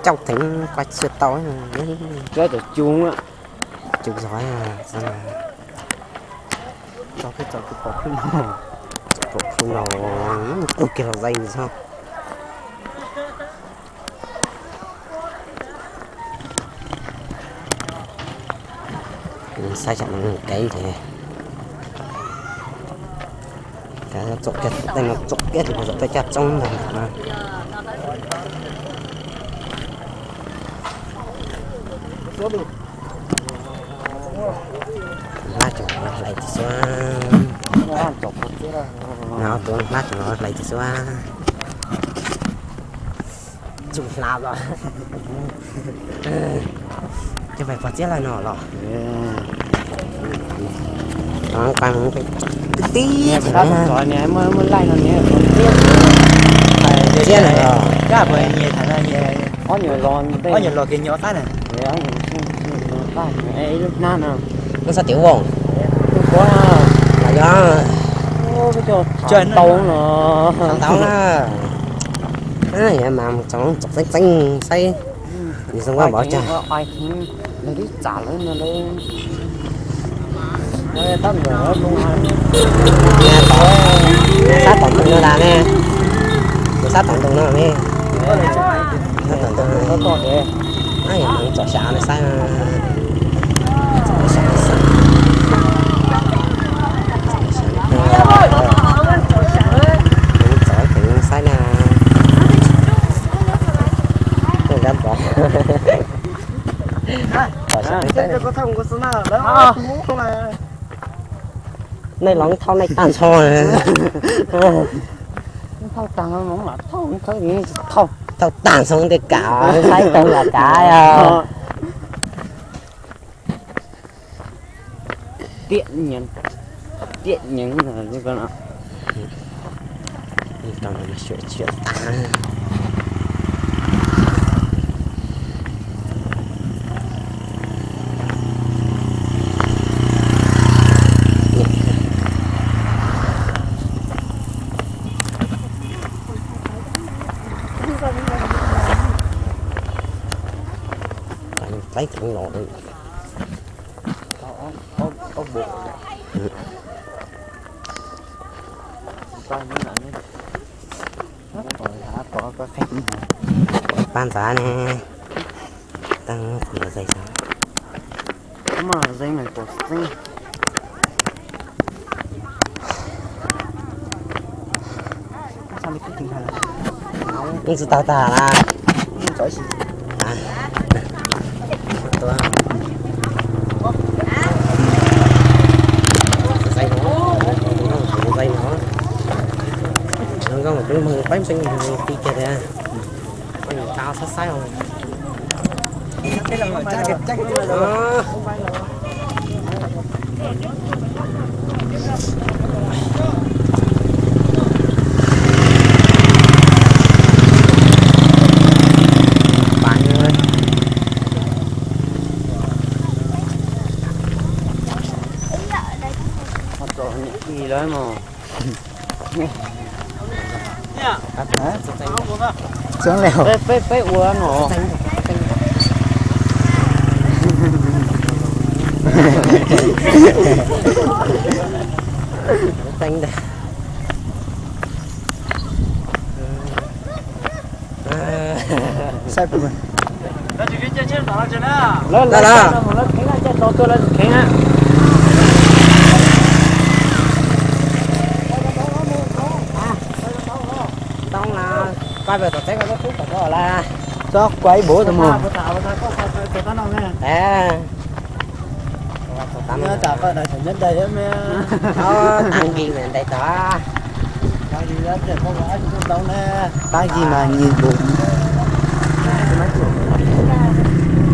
Cauj theev koj tsis tau. Cug zog. Pom plhu no, kuj kiag los zais ntxhov. Saib tsam no kev ces txom kiag, tej no txom kiag tus puas txom tej caj tsoob ntag. Hlab tseem hlais tis xwb. No tus hlab tseem hlais tis xwb. Tsum hlab los. Cov pais pov txiab lawm no los. Qa tib muaj laij no txiab lawm los. Ob nyuag los kev nyob qab na. Ib lub hnab no. Lub sab tim ub. Los yog. Tau no. Tau na. Yog mas txom txom txeeb txeeb saib. Nws xoo npab npov cag. Sab tom ntoo no tas ne. Kuv sab tom ntoo no ne. Sab tom ntoo no. Yog mas txom xyav no saib. Txom xyav no saib. Txom xyav no saib na. Kuj nrab npov. Txom xyav no saib. Nej los thauj nej tag nrho. Thauj tag nrho tej kam saib tau lam kav os. Tiam nyeem, tiam nyeem no. Tlaib tseem los. Pab ntxav ne, tag kuv los zais xav. Yeej tsis tau tag na. Zais no, zais no. Zoo nkauj mas peb peb xeeb ti kiag tias. Koj yuav tau saib saib os. Txeeb lawm. Peb, peb ua no. Txeeb ntag. Lawv, lawv, lawv kheev na, lawv kheev na. Ntoo na, koj pem tom teb koj lub kub tom koj las. Txhob kuaj ib buv tau mus. Tag nkis ntais tod. Tag nkis mas nyias npum.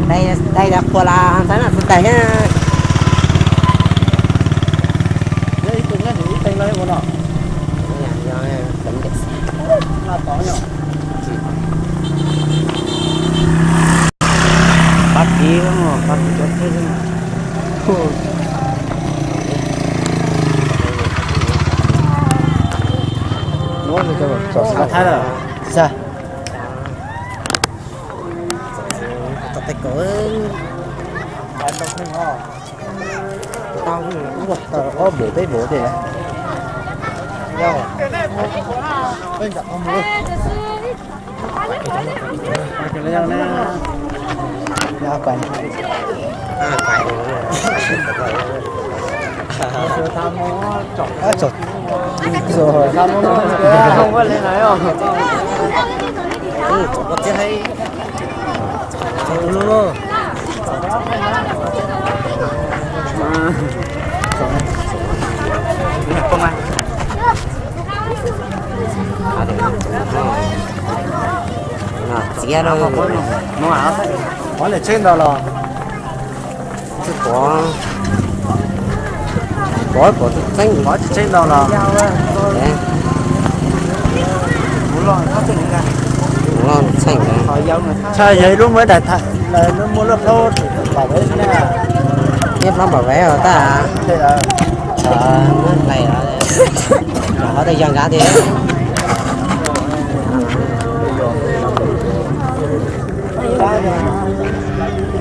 Ntais, ntais qhuas las ntxhab na txog tag thiab. Pab kis, pab kis cov teb. Txog thaib lawm. Tsis txog. Txog thaib ko. Tau ua tau ob npum peb npum tiag. Txiav no, pov niam tseeb ntau los? Tsis pov, pov pov tsis tseeb, pov tsis tseeb ntau los? Kuv los tseeb. Tshaj yog ib lub muaj ib daim, lub muaj lub plaub pam vev, ib plaub pam vev os tab. Muab hlais, qhov twg yog nkav tiag.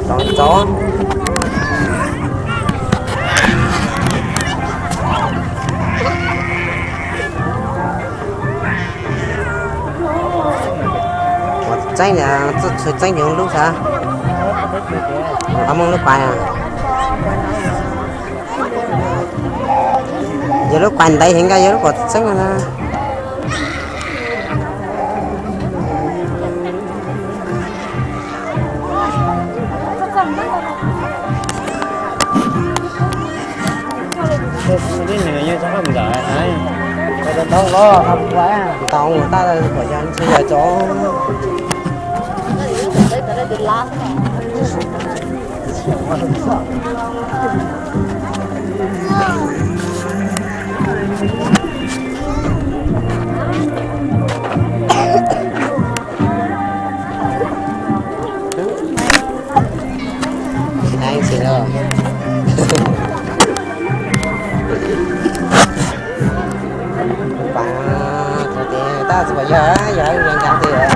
Txov txov. Ua tseeb, txoj txhua tseeb yuav lub sav. Qhov muaj lub pais. Yog lub pais ntev heev, nkaj yog lub pais tseeb na. Ntau tab tom yog ntxhw yog tso. Tsis dai tsis los. Pais txog tias tab tsis pom yog, yog ib yam nkaus tias.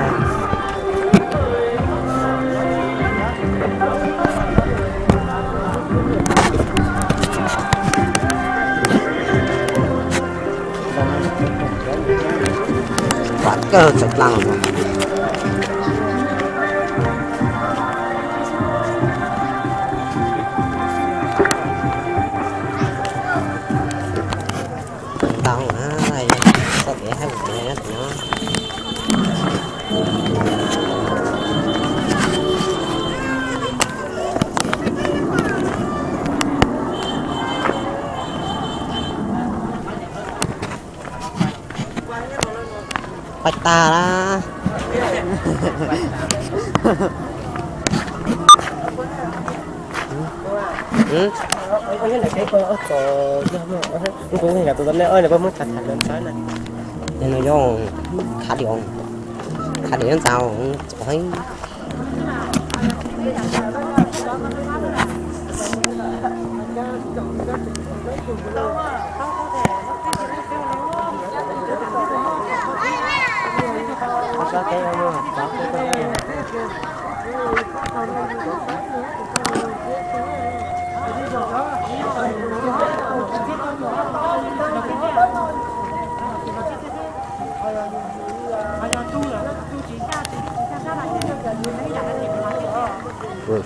Pom kawg txawm dlaa los. Ntau na, txoj kev haib mus kev no. Pais tag lawm. Khav diam, khav diam ntxaus.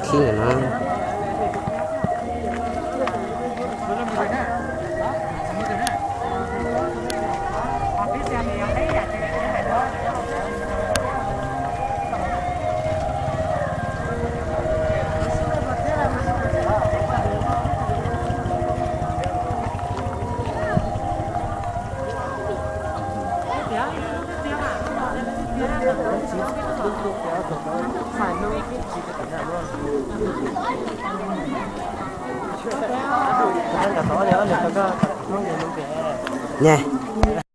Khib no. Nyem.